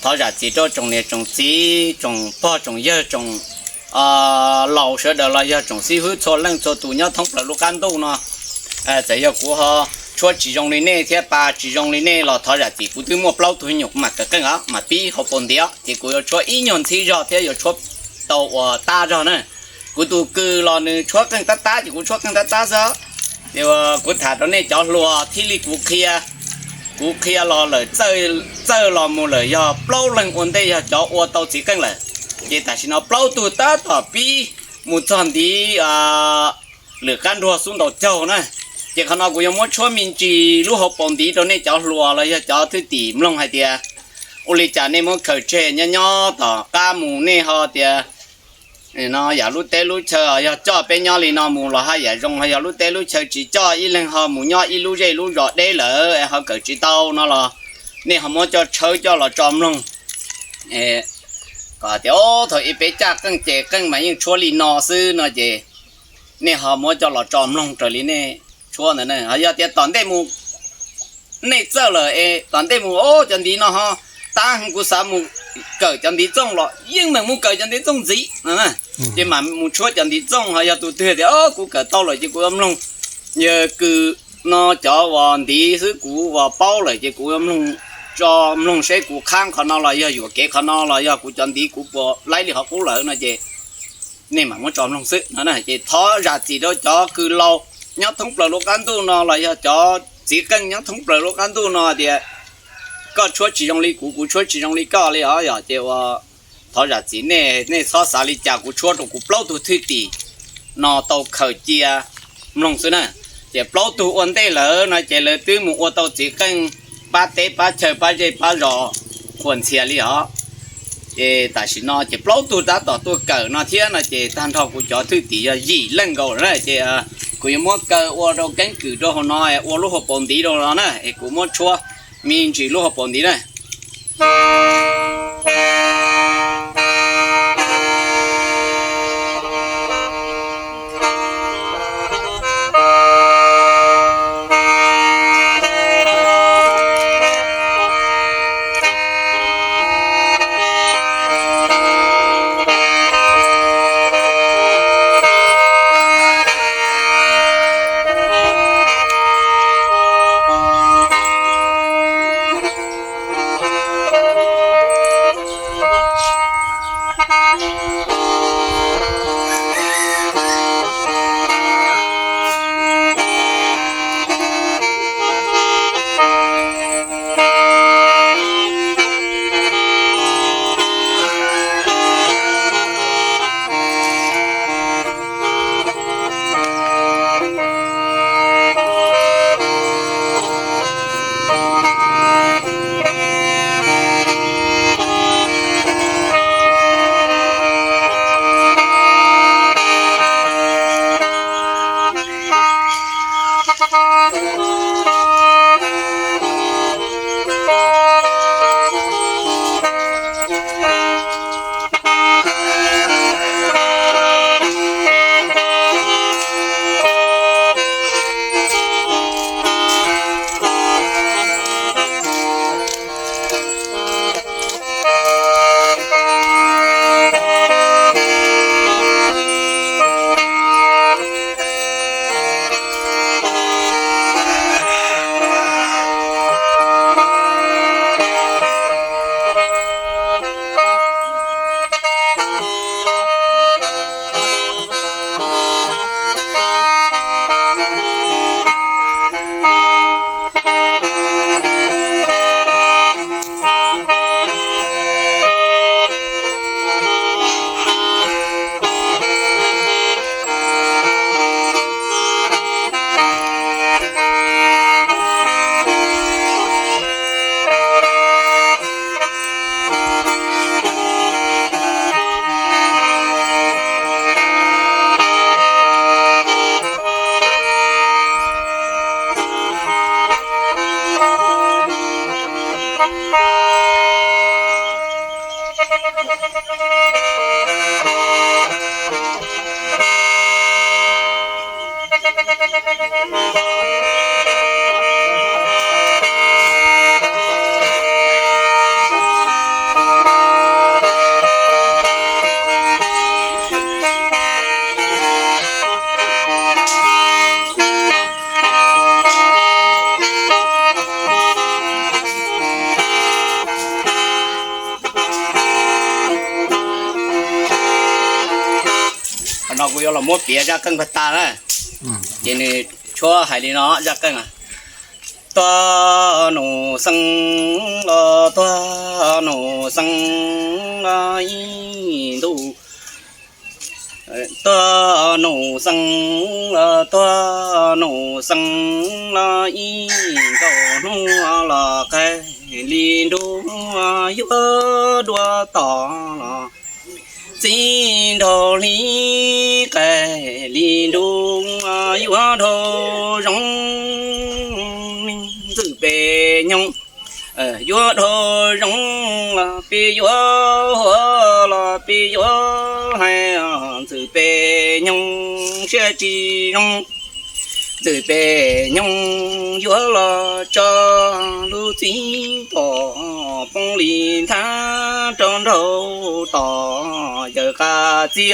thov zam txim rau tsoom niam tsoom txiv, tsoom pog tsoom yawg, tsoom laus sawv daws los yog tsoom xib hwb txhua leej txhua tus nyob thoob plaws lub qab ntuj no. Txawm yog kuv ho tshuab tsis zoo li nej thiab pa tsis zoo li nej los thov zam txim, kuv twb muaj plaub tug me nyuam kuv mam kawm qeej os, mam pib hauv paus ntiv os, ces kuv yuav tshuab ib nyuag ntxhib zog thiab yuav tshuab tau ua tab zog na. Kuv tus kws los nws tshuab qeej tab tab ces kuv tshuab qeej tab tab xwb. Ces kuv tham rau nej cov hluas thiaj li kuv qhia, kuv qhia los lawm, txawj los mus lawm yog plaub leeg ua ntej yog cov ua tau txiv qeej lawm. Ces tam sim no plaub tug tab tom pib mus txog ntiv lwm qab nruag xub ntaus caug na. Ces qhov no kuv yuav muab tshuab me ntsis lub hauv paus ntiv rau nej cov hluas los yog cov thwj tim mloog hais tias ua li cas nej muab khaws tseg nyob nyob tom qab mus nej ho tias no yam lub teb lub chaw yog coj peb nyob li no mus los haj yam zoo, ho yog lub teb lub chaw tsis coj ib leeg ho mus nyob ib lub zej lub zos deb lawm es ho kawm tsis tau no los nej ho muab coj tshawb coj los tso mloog kom tias thaum ub peb caj qeej ces qeej mas yeej tshuab li no xwb no ces nej ho muab coj los tso mloog raws li nej tshuab ntawd na. Ho yog tias tom ntej mus nej txawj lawm es tom ntej mus o cov ntiv no ho tab heev kuv xav mus kawm cov ntiv txooj los yeej meem mus kawm cov ntiv txooj ntxiv no na. Ces mam mus tshuab cov ntiv txooj, ho yog tus twg tias o kuv kawm tau lawm ces kuv yuav mloog yawg kws no cov uas ntiv xwb kuv uas paub lawm ces kuv yuav mloog, tso mloog seb kuv qhab qhov no los yog yuam kev qhov no los yog kuv cov ntiv kuv puas laib li qhov qub lawm no ces nej mam muab tso mloog xwb no. Ces thov zam txim rau cov kws laus nyob thoob plaws lub qab ntuj no los yog cov txiv qeej nyob thoob plaws lub qab ntuj no tias koj tshuab tsis zoo li kuv, kuv tshuab tsis zoo li koj li os yog ces ua thov zam txim nej, nej txhob xav li cas, kuv tshuab rau kuv plaub tug thwj tim no tau khaws cia mloog xwb na. Ces plaub tug ua ntej lawm no ces lawv twb mus ua tau txiv qeej pab teb pab chaw pab zej pab zos qhuas ntxhias li os. Ces tam sim no ces plaub tug tab tom tuaj kawm no thiab no ces tag nrho kuv cov thwj tim yog yim leej nkaus na ces kuv yuav muab kaw ua rau keeb kwm rau hauv no ua lub hauv paus ntiv rau no na es kuv muab tshuab me ntsis lub hauv paus ntiv na. Yuav los muab piav zaj qeej pag tas na, ces nws tshuab hais li no zaj qeej: Tuag nus xeeb los tuag nus xeeb los ib ntus, tuag nus xeeb los tuag nus xeeb los ib nkaus hnub los qaij li nruab yuav dua tom los txij nraug hli qaij li nruab yuav dhau zoo. Ntxwm pes nyoog yuav dhau zoo los peb yuav huav los peb yuav hais, ntxwm pes nyoog siab tsis zoo. Ntxwm pes nyoog yuav los tso lub txiv pom poob li nthab rau nraug tom. Yawm qas txiv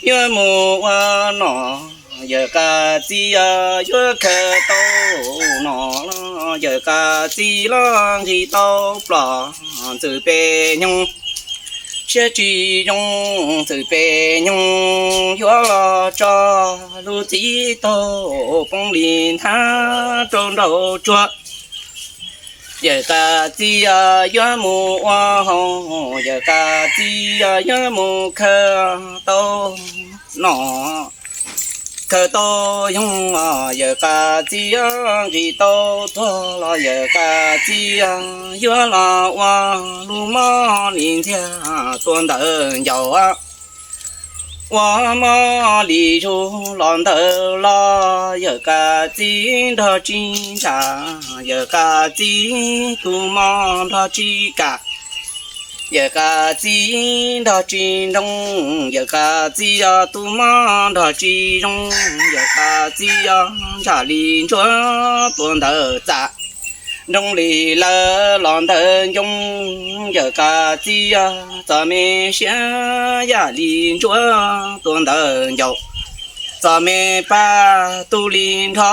yuav mus ua nom, yawm qas txiv yuav khaws tau nom los yawm qas txiv los nqis tau plom. Ntxwm pes nyoog siab tsis zoo, ntxwm pes nyoog yuav los tso lub txiv taug poob li nthab rau nraug tsuag. Yawm qas txiv yuav mus ua hauj, yawm qas txiv yuav mus khaws tau nom, khaws tau yoog, yawm qas txiv nqis tau tuag los yawm qas txiv yuav los ua lub mob li ntxiag tua ntawm ncaus, ua mob li zug los ntawm los yawm qas txiv nrog tsis ntsam, yawm qas txiv tus mob nrog tsis kam, yawm qas txiv nrog tsis nroo, yawm qas txiv tus mob nrog tsis zoo, yawm qas txiv ntsam li ntsuab tua ntawm txaj, nroo li lawv los ntawm ncoo, yawm qas txiv txom me siab yam li ntsuab tua ntawm ncaus, txom me paj tu li nrho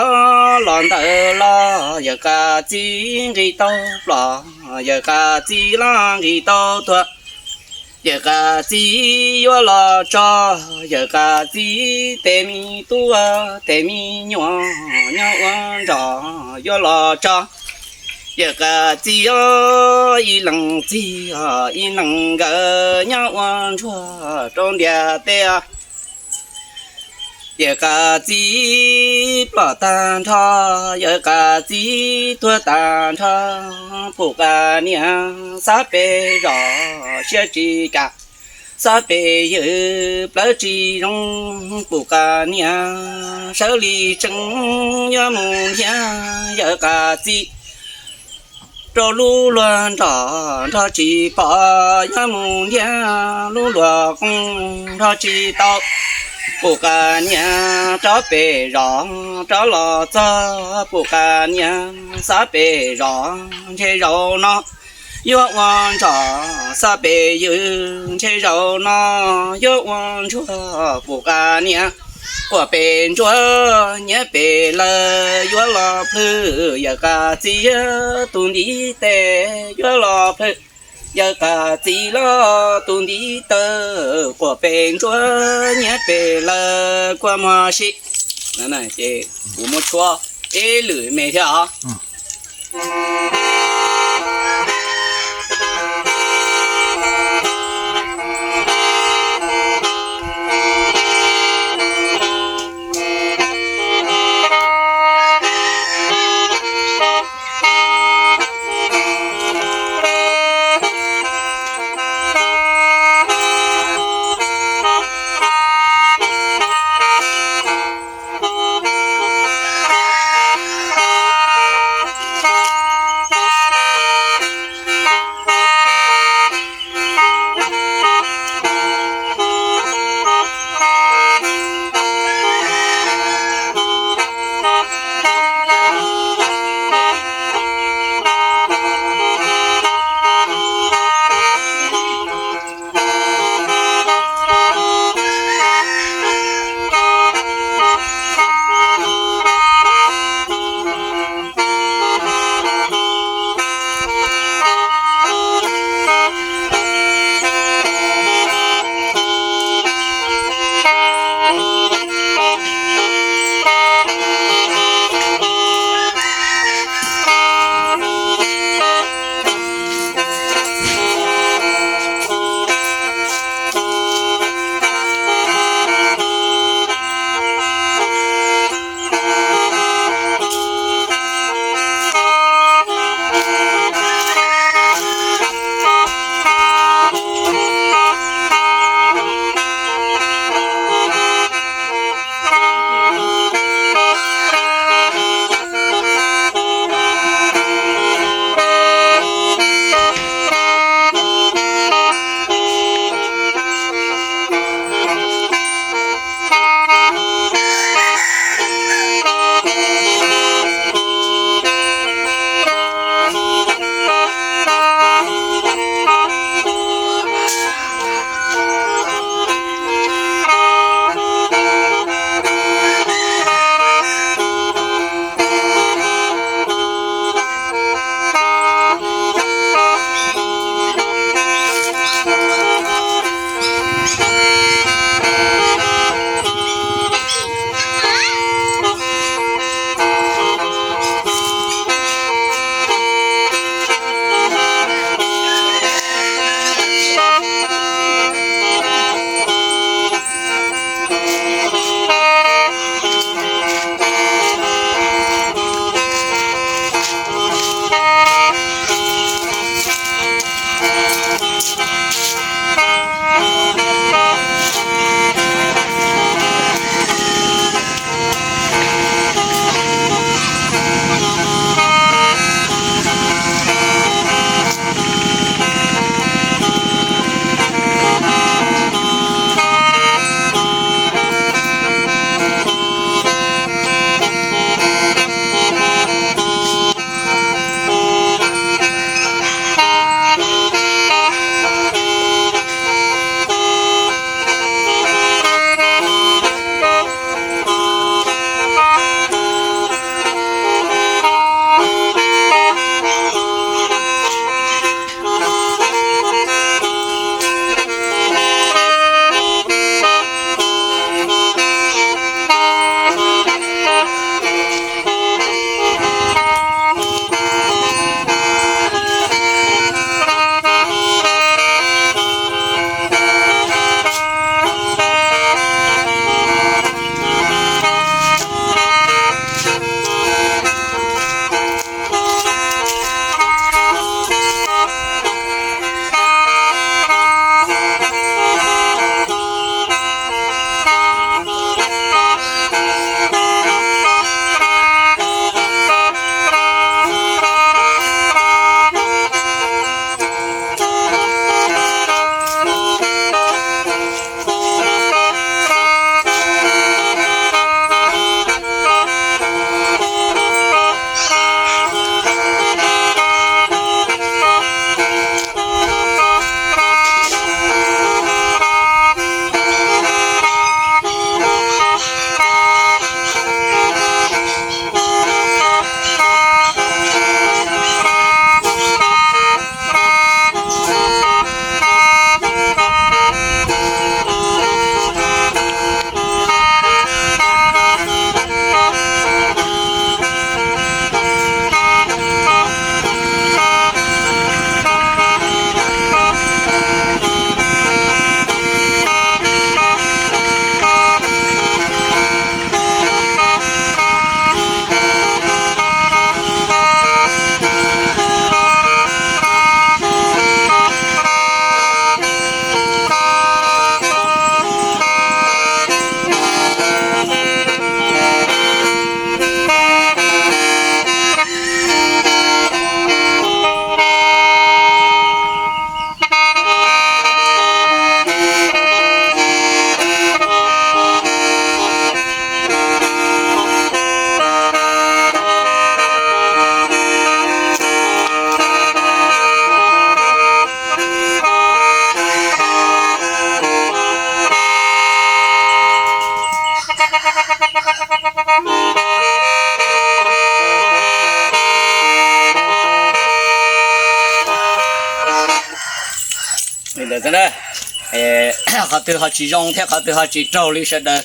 los ntawm los yawm qas txiv nqis tau plom, yawm qas txiv los nqis tau tuag. Yawm qas txiv yuav los tso, yawm qas txiv tes me tub tes me nyuam nyob ua nrog yuav los tso. Yawm qas txiv ib leeg txij ib leeg nkawm nyob ua ntsuag rau ntiaj teb. Yawm qas txiv plom tag nrho, yawm qas txiv tuag tag nrho, pum qas niam xab pes zos siab tsis kam, xab pes ywg plawv tsis zoo, pum qas niam sawv li tsees yuav mus ntiab yawm qas txiv rau lub luag nrog nrog tsis pom, yuav mus ntiab lub luag qoo nrog tsis tau. Pum qas niam rov pes zos rov los txog, pum qas niam xab pes zos ntshe zaum no yuav ua ntsog, xab pes ywg ntshe zaum no yuav ua ntsuag, pum qas niam quas pes ntsuab nyiav pes lawg yuav los plhws, yawm qas txiv tus ntiv tes yuav los plhws, yawm qas txiv los tus ntiv taw quas pes ntsuab nyiav pes lawg kua muag si. Ces kuv muab tshuab ib lwm me thiab os. na, qhov twg ho tsis zoo thiab qhov twg ho tsis raug li sawv daws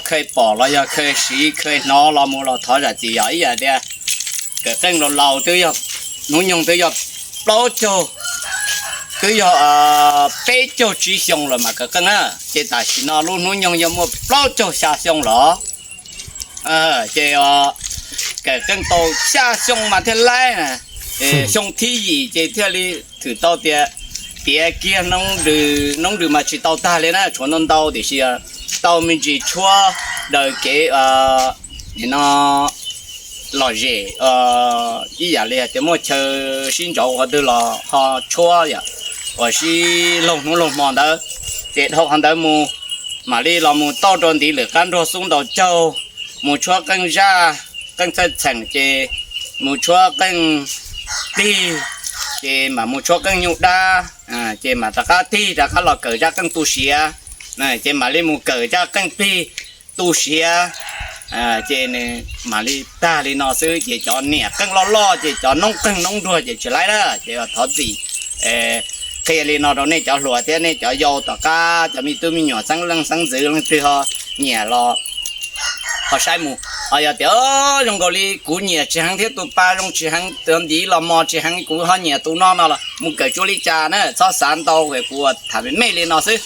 kheev pom los yog kheev siv kheev hnov los mus los thov zam txim yog ib yam tias kawm qeej los laus twb yog hnub nyoog twb yog plaub caug, twb yog peb caug tsib xyoo los mas kawm qeej na. Ces tam sim no lub hnub nyoog yog muaj plaub caug xya xyoo los ces kawm qeej tau xya xyoo mas thiaj laib na. Xyoo thib yim ces thiaj li thwm tau tias tiav kiag noob nrws mas tsis tau tag li na, tshuav ntau ntau tiam sis tau me ntsis tshuab daws kev no lom zem ib yam li tias muaj chaw sib ntsauv qhov twg los ho tshuab yom, uas sib laug hnub laug hmo ntawd. Ces dhau qhov ntawd mus mam li los mus tauj rau ntiv lwm qab nruag xub ntaus caug, mus tshuab qeej zaj, qeej txhawj txheem ces mus tshuab qeej plig, ces mam mus tshuab qeej nyuj dab, ces mam rov qab tig rov qab los kawm zaj qeej tu siav, ces mam li mus kawm zaj qeej plig tu siav. Ces nws mam li tag li no xwb ces cov niam qeej loj loj ces cov noob qeej noob nruag ces tsis laib na. Ces thov txim qhia li no rau nej cov hluas thiab nej cov yau tom qab cov me tub me nyuam xeeb leej xeeb ntxwv leej twg ho nyiam los ho saib mus. Ho yog tias zoo nkaus li kuv nyiam tsis heev thiab tus pa zoo tsis heev, tus ntiv los mos tsis heev kuv ho nyiam tus no no los mus kawm tsuab li cas na, txhob xav ntau, kuv tham me me li no xwb.